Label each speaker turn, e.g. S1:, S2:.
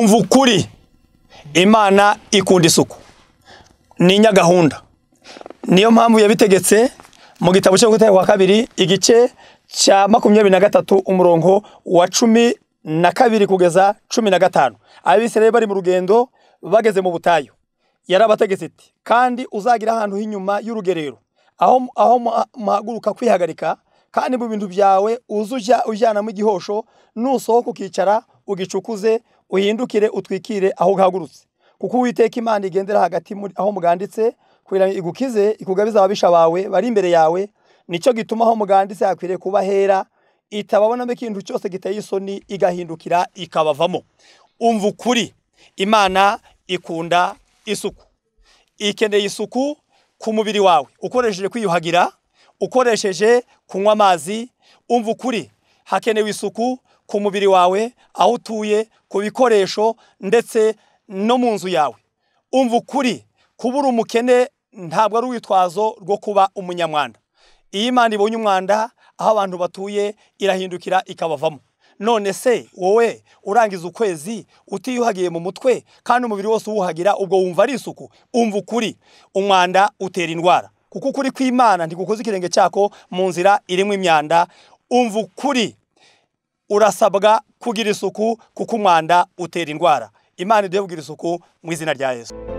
S1: Umva ukuri, Imana ikunda isuku, ni inyagahunda. Niyo mpamvu yabitegetse mu gitabo cyo Gutegeka kwa Kabiri igice cya 23 umurongo wa 12 kugeza 15. Abisirayeli bari mu rugendo bageze mu butayu, yarabategetse iti: kandi uzagira ahantu h'inyuma y'urugerero aho muhaguruka kwihagarika, kandi mu bintu byawe uzujya ujyanamo igihosho, nusohoka ukicara ugicukuze, uhindukire utwikire aho uhagurutse, kuko Uwiteka Imana igendera hagati aho muganditse, kugira ngo igukize ikugabize ababisha bawe bari imbere yawe. Nicyo gituma aho muganditse hakwiriye kuba hera, itababonamo ikintu cyose giteye isoni, igahindukira ikabavamo. Umva ukuri, Imana ikunda isuku, ikeneye isuku ku mubiri wawe, ukoresheje kwiyuhagira, ukoresheje kunywa amazi. Umva ukuri, hakenewe isuku ku mubiri wawe, aho utuye, ku bikoresho ndetse no mu nzu yawe. Umva ukuri, kubura umukene ntabwo ari urwitwazo rwo kuba umunyamwanda. Iyo Imana ibonye umwanda aho abantu batuye, irahindukira ikabavamo. None se wowe urangiza ukwezi utiyuhagiye mu mutwe, kandi umubiri wose uwuhagira, ubwo wumva ari isuku? Umva ukuri, umwanda utera indwara, kuko ukuri kw'Imana ntigukoza ikirenge cyako mu nzira irimo imyanda. Umva ukuri, urasabwa kugira isuku, kuko umwanda utera indwara. Imana iduhe kugira isuku mu izina rya Yesu.